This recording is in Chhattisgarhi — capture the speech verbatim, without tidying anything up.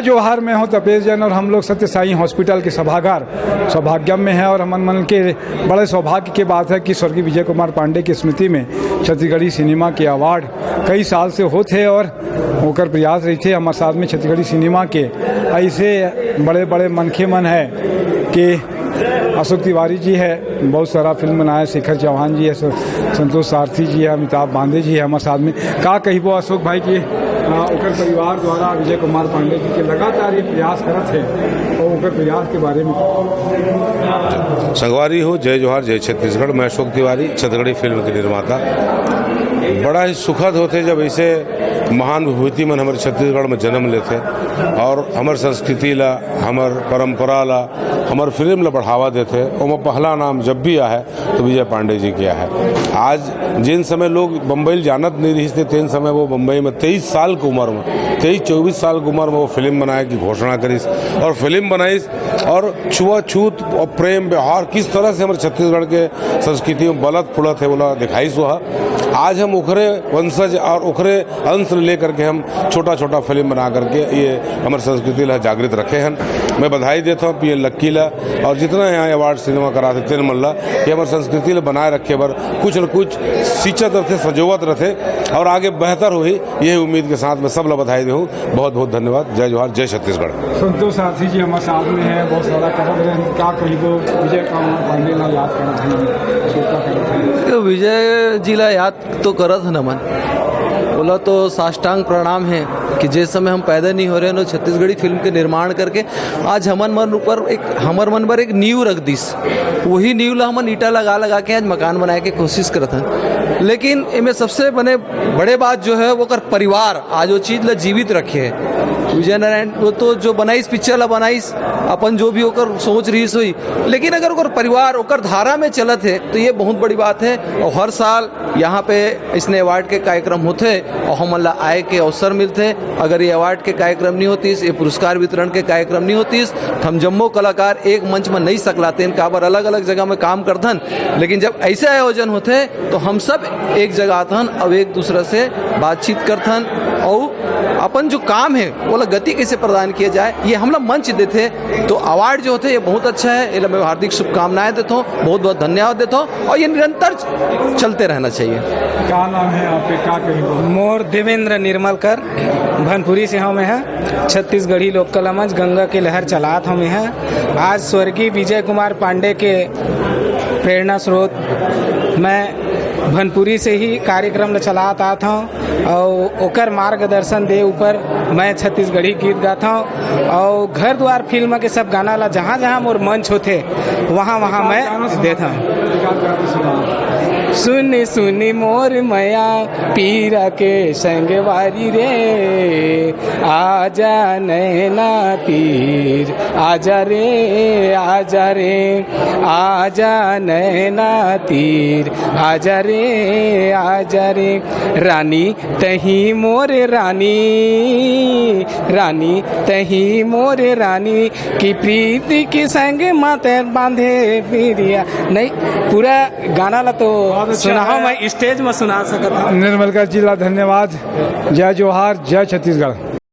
जोहार, मैं हूं तपेश जैन और हम लोग सत्य साईं हॉस्पिटल के सभागार सौभाग्यम में हैं और हमन मन के बड़े सौभाग्य के बात है कि स्वर्गीय विजय कुमार पांडे की स्मृति में छत्तीसगढ़ी सिनेमा के अवार्ड कई साल से होत हे और ओकर प्रयास रहिथे। हमर साथ में छत्तीसगढ़ी सिनेमा के ऐसे बड़े-बड़े मनखे मन है कि अशोक तिवारी जी है, बहुत सारा फिल्म बनाए, शेखर चौहान जी है, स-, संतोष सारथी जी है, अमिताभ बांधे जी है हमर साथ में। का कहिबो अशोक भाई कि, आ, ओकर परिवार द्वारा विजय कुमार पांडे जी के लगातार ये प्रयास करत है और ओकर प्रयास के बारे में? संगवारी हो, जय जोहार, जय छत्तीसगढ़। मैं अशोक तिवारी, छत्तीसगढ़ी फिल्म के निर्माता। बड़ा ही सुखद होथे जब ऐसे महान विभूति मन हमर छत्तीसगढ़ में जन्म लेथे और हमर संस्कृति ला, हमर परंपरा ला, हमर फिल्म ला बढ़ावा देथे। ओमा पहला नाम जब भी आहे तो विजय पांडे जी के आहे। आज जिन समय लोग बम्बई ल जानत नहीं रहिस थे, तेन समय वो बम्बई में तेईस साल की उम्र में, तेईस चौबीस साल की उम्र में वो फिल्म बनाए की घोषणा करिस और फिल्म बनाइस और छुआछूत और प्रेम व्यवहार किस तरह से हमर छत्तीसगढ़ के संस्कृति में बलत फुलत है, ओला दिखाइस। वह आज हम ओखरे वंशज और ओखरे अंश ले लेकर के हम छोटा छोटा फिल्म बना करके ये हमर संस्कृति ला जागृत रखे हन। मैं बधाई देता हूँ पीएन लक्की ला और जितना यहाँ अवार्ड सिनेमा कराथे तेन मन ला कि हमर संस्कृति ला बनाए रखे बर कुछ न कुछ सींचत रथे, सजोवत रथे और आगे बेहतर होही, यही उम्मीद के साथ मैं सब ला बधाई देहूँ। बहुत बहुत धन्यवाद। जय जोहार, जय छत्तीसगढ़। संतोष सारथी जी हमर साथ में है, बहुत सारा करत रहे, का कहिबो विजय कुमार पांडे ला याद करत हैं, शोका करत हैं। तो विजय जी ला याद तो करत हन हमन, ओला तो साष्टांग प्रणाम है कि जे समय हम पैदा नहीं हो रहे हन, छत्तीसगढ़ी फिल्म के निर्माण करके आज हमन मन ऊपर एक, हमर मन पर एक नींव रख दिस। वही नींव ला हमन ईंटा लगा लगा के आज मकान बनाए के कोशिश करत हन। लेकिन एमे सबसे बने, बड़े बात जो है, वो ओकर परिवार आज वो चीज ला जीवित रखे है। विजय नारायण वो तो जो बनाइस, पिक्चर ला बनाइस, अपन जो भी ओकर सोच रहिस होही, लेकिन अगर ओकर परिवार ओकर धारा में चलत है तो ये बहुत बड़ी बात है। और हर साल यहाँ पे इसने अवार्ड के कार्यक्रम होथे और हमन ला आए के अवसर मिलथे। अगर ये अवार्ड के कार्यक्रम नहीं होतिस, ये पुरस्कार वितरण के कार्यक्रम नहीं होतिस, तो हम जम्मो कलाकार एक मंच में नहीं सकलातेन, काबर अलग-अलग जगह में काम करथन। लेकिन जब ऐसे आयोजन होथे तो हम सब एक जगह आथन और एक दूसरा से बातचीत करथन और अपन जो काम है ओला गति कैसे प्रदान किया जाए, ये हमला मंच देथे। तो अवार्ड जो होथे ये बहुत अच्छा है, एला मैं हार्दिक शुभकामनाएं देता हूँ, बहुत बहुत धन्यवाद देता हूँ और ये निरंतर चलते रहना चाहिए। क्या नाम है आपके, क्या कहिबो? मोर देवेंद्र निर्मलकर, भनपुरी से हूँ मैं, छत्तीसगढ़ी लोक कला मंच गंगा के लहर चलात हूँ मैं। आज स्वर्गीय विजय कुमार पांडे के प्रेरणा स्रोत मैं भनपुरी से ही कार्यक्रम ल चलात आत हूँ। अउ ओकर मार्गदर्शन दे ऊपर मैं छत्तीसगढ़ी गीत गाथव। अउ घर दुआर फिल्म के सब गाना ला जहाँ जहाँ मोर मंच होथे, वहाँ वहाँ मैं देथव। सुनी सुनी मोर मया, पीरा के संगवारी रे, आजा नैना तीर, आजा रे, आजा रे, आजा नैना तीर, आजा रे, आजा रे। रानी तही मोर रानी, रानी तही मोर रानी, कि प्रीति के संग मत बांधे पिरिया। नहीं, पूरा गाना ला तो बहुत अच्छा सुनाओ, है। मैं स्टेज में सुना सकत हूँ। निर्मलकर जी ला धन्यवाद। जय जोहार, जय छत्तीसगढ़।